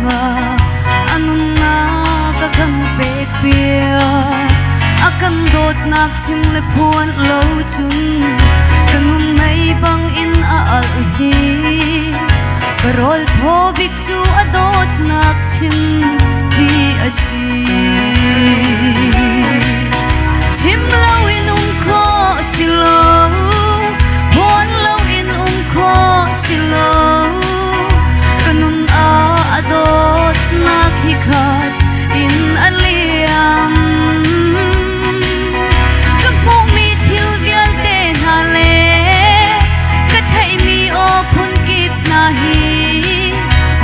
Hnga a nunnak a kan pek piak. A kan dawtnak chim le phuan lo cun ka nun mei bang in a alh hni. Ka rawl thaw bik cu a dawtnak chim hi a si. Chim loin um khawh si lo, phuan loin um khawh si lo. Ka nun ah a dawtnak hi khat in a liam. Ka hmuhmi thil vialte hna le ka theihmi aw phunkip hna hi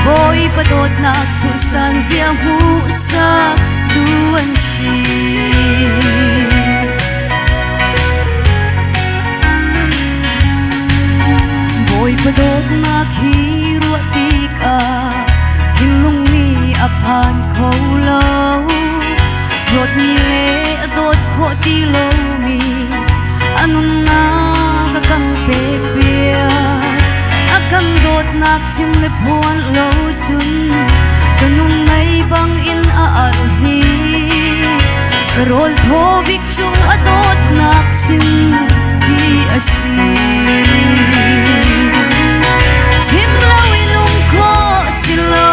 Bawipa dawtnak tusan zia hmuhsak tu an si. Bawipa dawtnak hi ruah tikah thinlung nih a phan kho lo. Dawtmi le a dawt khawh ti lomi a nunnak a kan pek piak. A kan dawtnak chim le phuan lo cun ka nun mei bang in a alh hni. Ka rawl thaw bik cu a dawtnak chim hi a si. Chim loin um khawh si lo,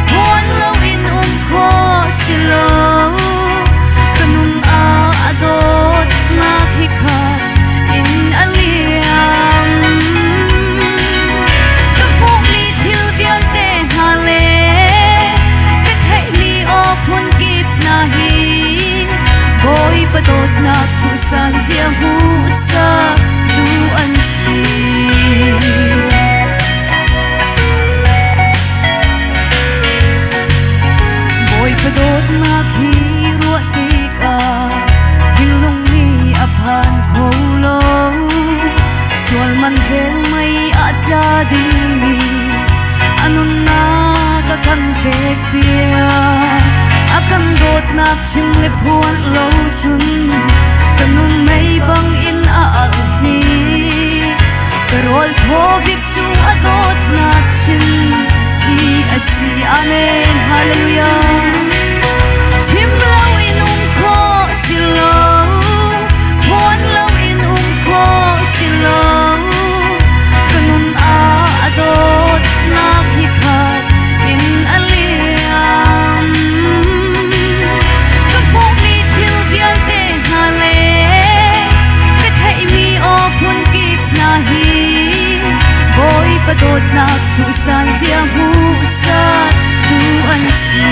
phuan loin um khawh si lo. Ka nun ah a dawtnak hi khat in a liam. Ka hmuhmi thil vialte hna le ka theihmi aw phunkip hna hi Bawipa dawtnak tusan zia hmuhsak tu an si. Bawipa dawtnak hi ruah tikah thinlung nih a phan kho lo. Sual man vel mei ah tla dingmi a nunnak a kan pek piak. A kan dawtnak chim le phuan lo cun ka nun mei bang in a alh hni. Ka rawl thaw bik cu a dawtnak chim hi a si. Amen. Hallelujah. Chim loin um khawh si lo, phuan loin um khawh si lo. Ka nun ah a dawtnak hi khat in a liam. Ka hmuhmi thil vialte hna le ka theihmi aw phunkip hna hi Bawipa dawtnak tusan zia hmuhsak tu an si.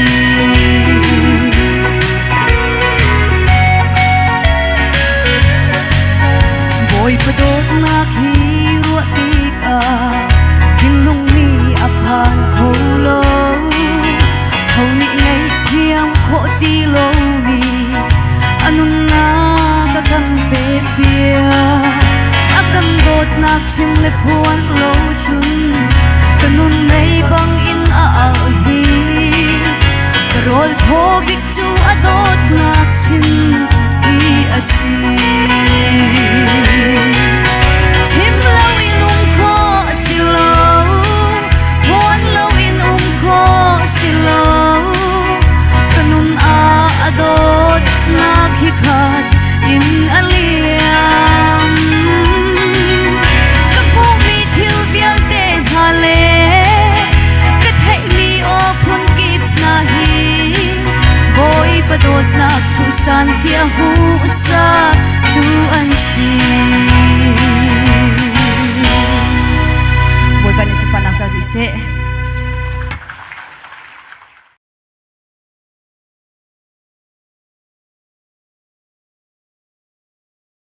Bawipa dawtnak hi ruah tikah thinlung nih a phan kho lo. Ho nih ngaihthiam khawh ti lomi a nunnak a kan pek piak. A kan dawtnak chim le phuan lo cun ka nun mei bang in a alh hni. Ka rawl thaw bik cu a dawtnak chim hi a si. Chim loin um khawh si lo, phuan loin um khawh si lo. Ka nun ah a dawtnak hi khat in a liam. Ka hmuhmi thil vialte hna le ka theihmi aw phunkip hna hi Bawipa dawtnak tusan zia hmuhsak tu an si. Bawipa nih sunparnak co dih seh.